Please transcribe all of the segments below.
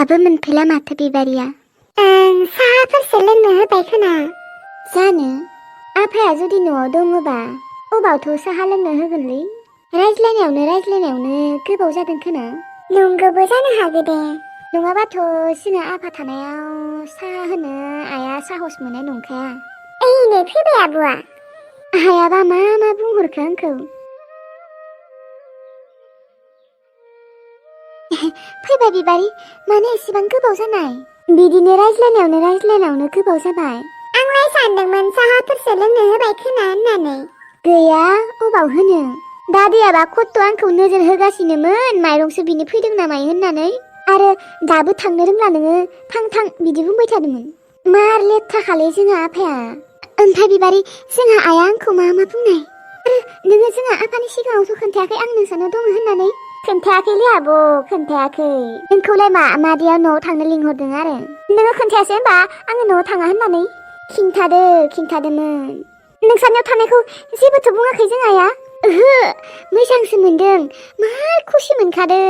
दाबो मोनफैला माथो बिबारिया। साहाफोरसो लोंनो होबाय खोना। जानो आफाया जुदि न'आव दङबा अबावथ' साहा लोंनो होगोनलै। रायज्लायनायावनो गोबाव जादों खोना। नंगौबो जानो हागौ दे। नङाबाथ' जोंहा आफा थानायाव साहा होनो आइया साहस मोननाय नंखाया। ओइनै फैबाय आब'आ। हायाबा मा बुंहरखो आंखौ। फैबाय बिबारि, मानो एसेबां गोबाव जानाय? बिदिनो रायज्लायनायावनो गोबाव जाबाय। आंलाय सानदोंमोन साहाफोरसो लोंनो होबाय खोना होननानै। गैया, अबाव होनो। दादैयाबा खत्त' आंखौ नोजोर होगासिनोमोन माइरंसो बिनो फैदों ना मायो होननानै। आरो दाबो थांनो रोंला नोङो, थां बिदि बुंबाय थादोंमोन। मार लेथ्राखालै जोंहा आफाया। ओमफ्राय बिबारि, जोंहा आइया आंखौ मा बुंनाय? नोङो जोंहा आफानि सिगाङावथ' खोन्थायाखै आं नोंसानाव दङ होननानै। खोन्थायाखैलै आब', खोन्थायाखै। नोंखौलाय मा मादैया न'आव थांनो लिंहरदों आरो? नोङो खोन्थायासै होनबा आङो न'आव थाङा होननानै? खिन्थादोंमोन। नोंसानियाव थानायखौ जेबोथ' बुङाखै जों आइया? ओहो, मोजांसो मोनदों, मार खुसि मोनखादों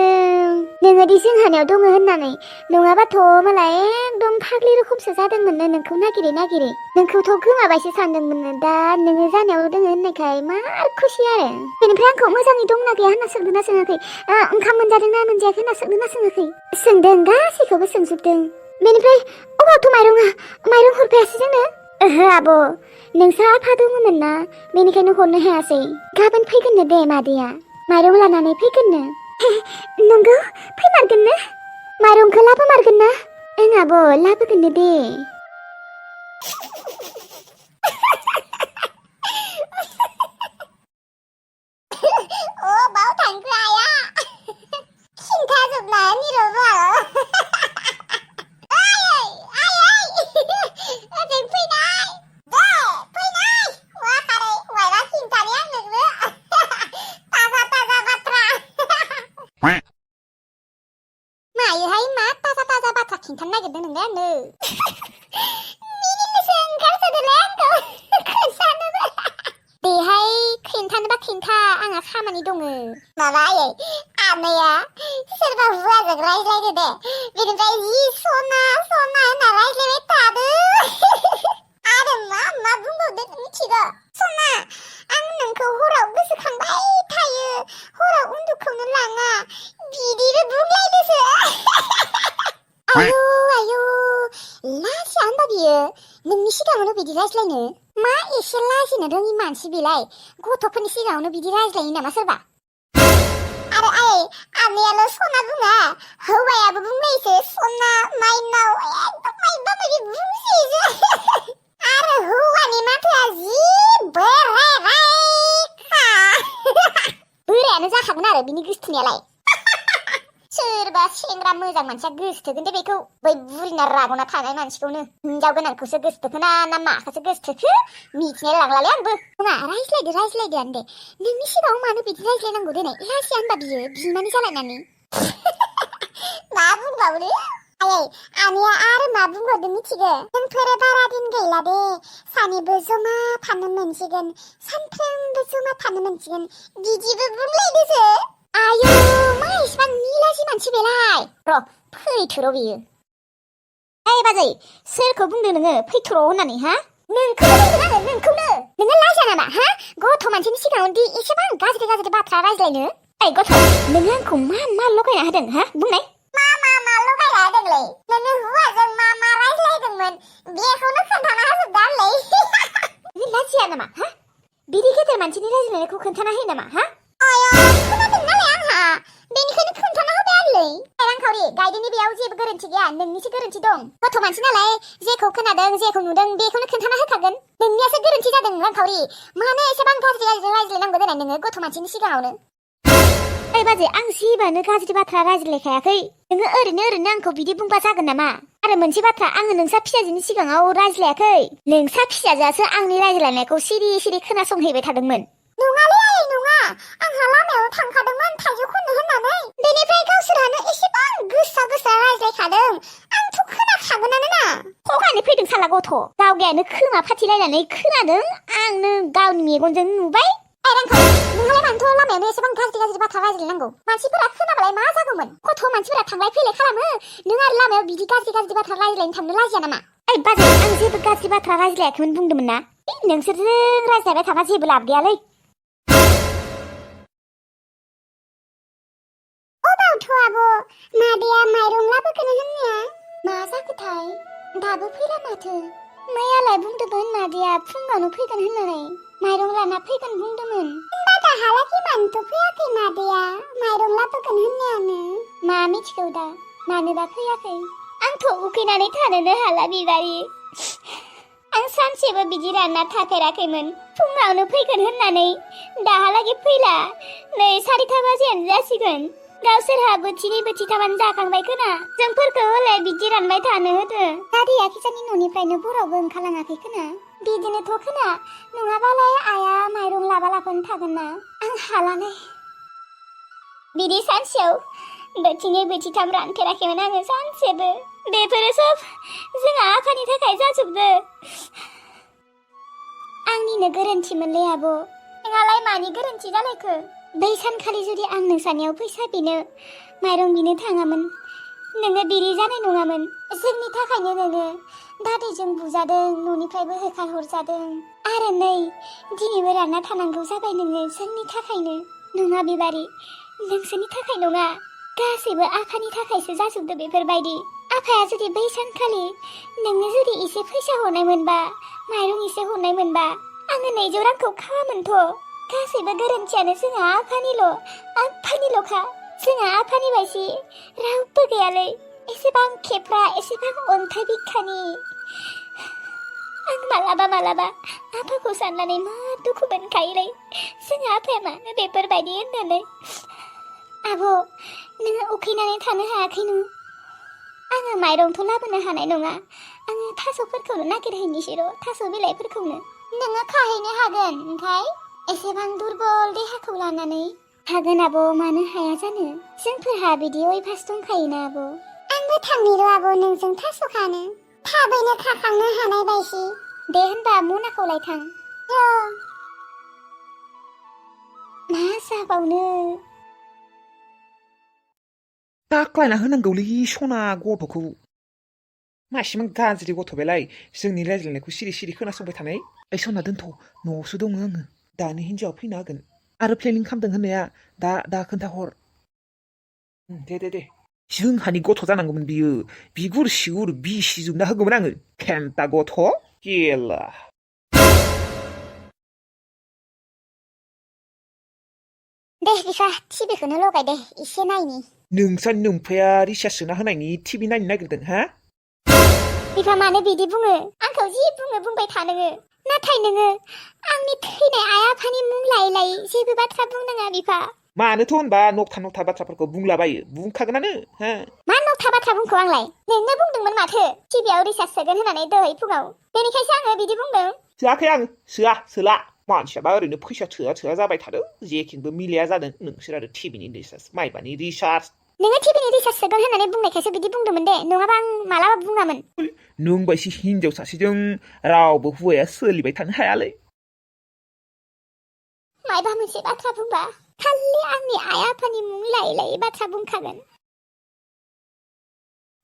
नोङोदि जोंहानियाव दङ होननानै। नङाबाथ' मालाय एकदम फाग्लि रोखोमसो जादोंमोननो नोंखौ नागिरै। नोंखौथ' गोमाबायसो सानदोंमोननो, दा नोङो जानायाव दङ होननायखाय मार खुसि आरो। बेनिफ्राय आंखौ मोजाङै दंना गैया होनना सोंदोंना सोङाखै? ओंखाम मोनजादोंना मोनजायाखै होनना सोंदोंना सोङाखै? सोंदों, गासैखौबो सोंजोबदों। बेनिफ्राय अबावथ' माइरं हरफायासै जोंनो? ओहो आब', नोंसा आफा दङमोन ना, बेनिखायनो हरनो हायासै। गाबोन फैगोननो दे मादैया, माइरं लानानै फैगोननो। नंगौ, फैमारगोननो? माइरंखौ लाबोमारगोन ना? ओं आब', लाबोगोननो दे। बाव थांखो आइया? खिन्थाजोबना निरबा। मायोहाय मा ताजा बाथ्रा खिन्थानो नागिरदों नोंलाय आंनो? मिनिनोसो ओंखारसोदोंलै आंखौ खोन्थानोबो। देहाय खिन्थानोबा खिन्था, आंहा खामानि दङ। माबा आयै, आनैया सोरबा हुवाजों रायज्लायदो दे, बेनिफ्राय जि सना होनना रायज्लायबाय थादो। आरो मा बुंबावदो मिथिगौ? सना, आं नोंखौ हराव गोसोखांबाय थायो, हराव उन्दुखौनो लाङा, बिदिबो बुंलायदोसो। आयौ, लाजिया होनबा बियो नोंनि सिगाङावनो बिदि रायज्लायनो? मा एसे लाजिनो रोङि मानसि बेलाय, गथ'फोरनि सिगाङावनो बिदि रायज्लायो नामा सोरबा? आरो आनैयाल' सना बुङा, हौवायाबो बुंनायसो सना, माइनाव, एकदम मायबा मायबि बुंसोयो। आरो हौवानि माथोआ जि बोरायखा। बोरायानो जाखागोन आरो बिनि गोसथोनायालाय। सोरबा सेंग्रा मोजां मानसिया गोसथोगोन दे बेखौ, बै बुरिना रागना थानाय मानसिखौनो। हिनजाव गोनांखौसो गोसथोखोना ना माखौसो गोसथोखो मिथिनाय लांलालै आंबो। नङा, रायज्लायदोआनो दे, नोंनि सिगाङाव मानो बिदि रायज्लायनांगौ देनाय? लाजिया होनबा बियो बिमानि जालायनानै। मा बुंबावनो? आयै, आनैया आरो मा बुंबावदों मिथिगो? जोंफोरो बारा दिन गैला दे, सानैबो जमा थानो मोनसिगोन, सानफ्रोमबो जमा थानो मोनसिगोन, बिदिबो बुंलायदोसो। आयौ, मा इसिबां निलाजि मानसि बेलाय? र' फैथोर' बियो। ओइ बाजै, सोरखौ बुंदों नोङो फैथर' होननानै? हा? नोंखौनो बुंदों आङो, नोंखौनो। नोङो लाजिया नामा? हा? गथ' मानसिनि सिगाङाव दि एसेबां गाज्रि बाथ्रा रायज्लायनो? ओइ गथ', नोङो आंखौ मा लगायना होदों? हा, बुंनाय। मा लगायना होदोंलै? नोङो हुवाजों मा रायज्लायदोंमोन बेखौनो खोन्थाना होजोबदो आंलै। नों लाजिया नामा? हा? बिदि गेदेर मानसिनि रायज्लायनायखौ खोन्थाना होयो नामा? हा? खोनादों नालाय आंहा, बेनिखायनो खोन्थाना होबाय आंलै। रांखावरि, गायदेनि बेयाव जेबो गोरोन्थि गैया, नोंनिसो गोरोन्थि दं। गथ' मानसि नालाय, जेखौ खोनादों जेखौ नुदों बेखौनो खोन्थाना होखागोन। नोंनियासो गोरोन्थि जादों रांखावरि। मानो एसेबां गाज्रि रायज्लायनांगौ देनाय नोङो गथ' मानसिनि सिगाङावनो? ओइ बाजै, आं जेबोआनो गाज्रि बाथ्रा रायज्लायखायाखै। नोङो ओरैनो आंखौ बिदि बुंबा जागोन नामा? आरो मोनसे बाथ्रा, आङो नोंसा फिसाजोनि सिगाङाव रायज्लायाखै। नोंसा फिसाजोआसो आंनि रायज्लायनायखौ सिरि खोनासंहैबाय थादोंमोन। नङालै आयै, नङा। आंहा लामायाव थांखादोंमोन थाइजौ खननो होननानै, बेनिफ्राय गावसोरानो एसेबां गोसा रायज्लायखादों, आंथ' खोनाखागोनानो ना। थगायनो फैदों साला गथ', गावगायानो खोमा फाथिलायनानै खोनादों, आंनो गावनि मेगनजों नुबाय। रांखौ नोंहालाय मानोथ' लामायावनो एसेबां गाज्रि बाथ्रा रायज्लायनांगौ मानसिफोरा खोनाबालाय मा जागौमोन गथ' मानसिफोरा थांलाय फैलाय खालामो नों आरो लामायाव बिदि गाज्रि बाथ्रा रायज्लायनो थांनो लाजिया नामा ओइ बाजै आं जेबो गाज्रि बाथ्रा रायज्लायाखैमोन बुंदोंमोन ना नोंसोरजों रायज्लायबाय थाबा जेबो लाब गैयालै अबावथ' आब' मादैया माइरं लाबोगोन होननाया मा जाखोथाय दाबो फैला माथो मैयालाय बुंदोंमोन मादैया फुङावनो फैगोन होननानै माइरं लाना फैगोन बुंदोंमोन होमबा दाहालागै मानोथ' फैयाखै मादैया माइरं लाबोगोन होननायानो मा मिथिगौ दा मानोबा फैयाखै आंथ' उखैनानै थानोनो हाला बिबारि आं सानसेबो बिदि रानना थाफेराखैमोन फुङावनो फैगोन होननानै दाहालागै फैला नै 4:30 बाजियानो जासिगोन गावसोरहा बोथिनै बोथिथामानो जाखांबाय खोना जोंफोरखौ हले बिदि रानबाय थानो होदो दादैया खिजानि न'निफ्रायनो बरावबो ओंखारलाङाखै खोना बिदिनोथ' खोना नङाबालाय आइया माइरं लाबालाफोन थागोन ना आं हालानै बिदि सानसेयाव बोथिनै बोथिथाम रानफेराखैमोन आङो सानसेबो बेफोरो सब जोंहा आफानि थाखाय जाजोबदो आंनिनो गोरोन्थिमोनलै आब' नोंहालाय मानि गोरोन्थि जालायखो बै सानखालि जुदि आं नोंसानियाव फैसा बिनो माइरं बिनो थाङामोन नोङो बिरि जानाय नङामोन जोंनि थाखायनो नोङो दादैजों बुजादों न'निफ्रायबो होखारहरजादों आरो नै दिनैबो रानना थानांगौ जाबाय नोङो जोंनि थाखायनो नङा बिबारि नोंसोरनि थाखाय नङा गासैबो आफानि थाखायसो जाजोबदो बेफोरबायदि आफाया जुदि बै सानखालि नोंनो जुदि एसे फैसा हरनाय मोनबा माइरं एसे हरनाय मोनबा आङो 200 रांखौ खावामोनथ' गासैबो गोरोन्थियानो जोंहा आफानिल'खा जोंहा आफानि बायदि रावबो गैयालै एसेबां खेफ्रा एसेबां अन्थाइ बिखानि आं मालाबा आफाखौ साननानै मा दुखु मोनखायोलै जोंहा आफाया मानो बेफोरबायदि होननानै आब' नोङो उखैनानै थानो हायाखै नों आङो माइरंथ' लाबोनो हानाय नङा आङो थास'फोरखौनो नागिरहैनोसै र' थास' बिलाइफोरखौनो नोङो खाहैनो हागोन ओमफ्राय एसेबां दुरबल देहाखौ लानानै हागोन आब' मानो हाया जानो जोंफोरहा बिदि अयभास दंखायोना आब' आंबो थांनि र' आब' नोंजों थास' खानो थाबैनो खाखांनो हानाय बायदि दे होनबा मनाखौ लायथां मा जाबावनो दाख्लायना होनांगौलै सना गथ'खौ मासिम गाज्रि गथ' बेलाय जोंनि रायज्लायनायखौ सिरि खोनासंबाय थानाय ओइ सना दोनथ' न'आवसो दङ आङो दानि हिन्जावा फैनो हागोन आरो प्लेनिं खालामदों होननाया दा खोन्थाहर दे जोंहानि गथ' जानांगौमोन बियो बिगुर सिगुर बिसिजोबना होगौमोन आङो खेन्था गथ' गेला दे बिफा टिभिखौनो लगाय दे एसे नायनि नोंसानि नोमफाया रिसार्ज सोना होनायनि टिभि नायनो नागिरदों हा बिफा मानो बिदि बुङो आंखौ जि बुंबाय था नोङो नाथाय नोङो आंनि थैनाय आइ आफानि मुं लायै जेबो बाथ्रा बुंनाङा बिफा मानोथ' होनबा नकथा बाथ्राफोरखौ बुंलाबायो बुंखागोनानो हा मा नकथा बाथ्रा बुंखो आंलाय नोंनो बुंदोंमोन माथो टिभियाव रिसार्ज सोगोन होननानै दहाय फुङाव बेनिखायसो आङो बिदि बुंदों सोआखै आं सोला मानसियाबा ओरैनो फैसा थोआ जाबाय थादों जेखिबो मिलाया जादों नोंसोर आरो टिभिनि रिसार्ज माइबानि रिसार्ज नोङो टिभिनि रिसार्ज सोगोन होननानै बुंनायखायसो बिदि बुंदोंमोन दे नङाबा आं मालाबा बुङामोन नों बायदि हिनजाव सासेजों रावबो हौवाया सोलिबाय थानो हायालै मायबा मोनसे बाथ्रा बुंबा खालि आंनि आइ आफानि मुं लायै बाथ्रा बुंखागोन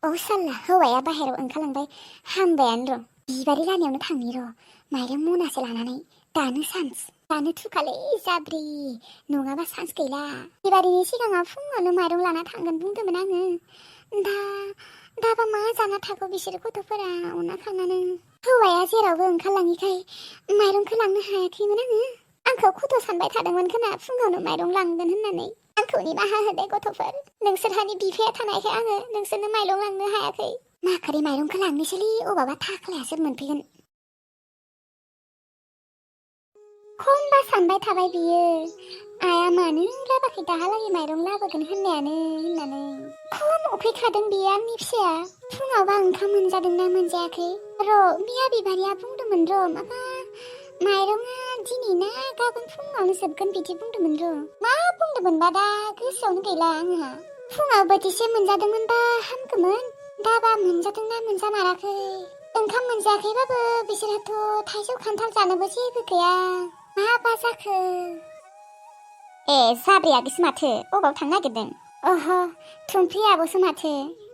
औ साल्ला हौवाया बाहेरायाव ओंखारलांबाय हामबायानो र' बिबारि लानायावनो थांनि र' माइरं मनासे लानानै दानो थुखालै जाब्रि नङाबा चान्स गैला बिबारिनि सिगाङाव फुङावनो माइरं लाना थांगोन बुंदोंमोन आङो दाबा मा जाना थागौ बिसोर गथ'फोरा अना खांनानै हौवाया जेरावबो ओंखारलाङिखाय माइरंखौ लांनो हायाखैमोन आंखौ खथ' सानबाय थादोंमोन खोना फुङावनो माइरं लांगोन होननानै आंखौ निमाहा होदे गथ'फोर नोंसोरहानि बिफाया थानायखाय आङो नोंसोरनो माइरं लांनो हायाखै माखारि माइरंखौ लांनोसैलै अबावबा थाख्लायासो मोनफैगोन खमबा सानबाय थाबाय बियो आइया मानो लाबाखै दाहालागै माइरं लाबोगोन होननानै खम उखैखादों बियो आंनि फिसाया फुङावबा ओंखाम मोनजादोंना मोनजायाखै र' मिया बिबारिया बुंदोंमोन र' माबा माइरङा दिनै ना गाबोन फुङावनो जोबगोन बिदि बुंदोंमोन र' मा बुंदोंमोनबा दा गोसोआवनो गैला आंहा फुङाव बोथिसे मोनजादोंमोनबा हामगौमोन दाबा मोनजादोंना मोनजामाराखै ओंखाम मोनजायाखैबाबो बिसोरहाथ' थाइजौ खान्थाल जानोबो जेबो गैया माबा जाखो ए जाब्रैयाखैसो माथो अबाव थांनो नागिरदों अह थुमफ्रि आब'सो माथो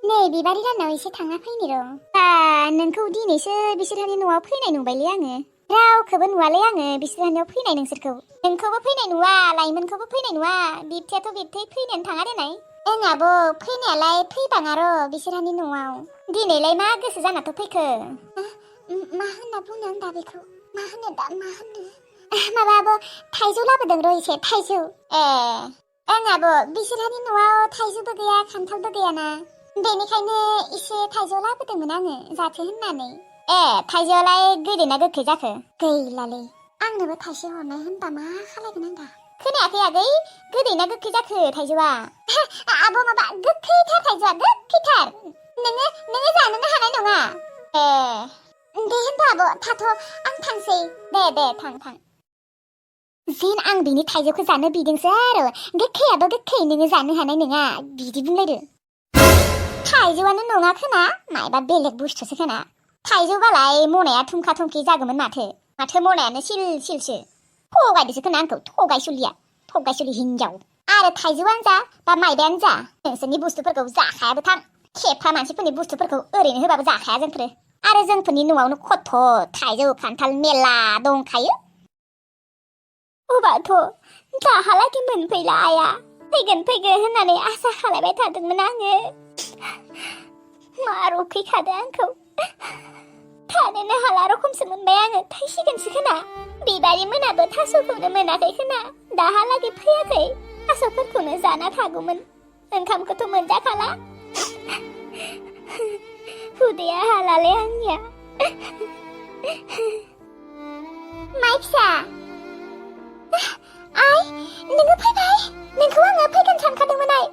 नै बिबारि दानाव एसे थांना फैनि र' नोंखौ दिनैसो बिसोरहानि न'आव फैनाय नुबायलै आङो रावखौबो नुवालै आङो बिसोरहानियाव फैनाय नोंसोरखौ नोंखौबो फैनाय नुवा लाइमोनखौबो फैनाय नुवा बिबथैयाथ' बिबथै फैनायानो थाङा देनाय ओं आब' फैनायालाय फैबाङा र' बिसोरहानि न'आव दिनैलाय मा गोसो जानाथ' फैखो मा होनना बुंनो आं दा बेखौ मा होनो माबा आब' थाइजौ लाबोदों र' एसे थाइजौ ए ओं आब' बिसोरहानि न'आव थाइजौबो गैया खान्थालबो गैयाना बेनिखायनो एसे थाइजौ लाबोदोंमोन आङो जाथो होननानै ए थाइजौआलाय गोदै ना गोखै जाखो गैलालै आंनोबो थाइसे हरनाय होनबा मा खालायगोन आं दा खोनायाखै आगै गोदै ना गोखै जाखो थाइजौआ आब' माबा गोखैथार थाइजौआ गोखैथार नोङो जानोनो हानाय नङा ए दे होनबा आब' थाथ' आं थांसै दे थां जेन आं बिनि थाइजौखौ जानो बिदोंसो आरो गोखैयाबो गोखै नोङो जानो हानाय नङा बिदि बुंलायदो थाइजौआनो नङा खोना मायबा बेलेग बुस्थुसो खोना थाइजौबालाय मनाया थुमखा थुमखि जागौमोन माथो मनायानो सिल सिलसो थगायदोसो खोना आंखौ थगायसुलि हिनजाव आरो थाइजौआनो जा बा माइबायानो जा नोंसोरनि बुस्थुफोरखौ जाखायाबो थां खेबफा मानसिफोरनि बुस्थुफोरखौ ओरैनो होबाबो जाखाया जोंफोरो आरो जोंफोरनि न'आवनो खथ' थाइजौ खान्थाल मेला दंखायो अबाथ' दाहालागै मोनफैला आइया फैगोन होननानै आसा खालायबाय थादोंमोन आङो मा रखैखादो आंखौ थानोनो हाला रखमसो मोनबाय आङो थायसिगोनसो खोना बिबारि मोनाबो थास'खौनो मोनाखै खोना दाहालागै फैयाखै थास'फोरखौनो जाना थागौमोन ओंखामखौथ' मोनजाखाला उदैया हालालै आंनिया माइ फिसा आइ नोङो फैबाय नोंखौ आङो फैगोन सानखादोंमोन आइ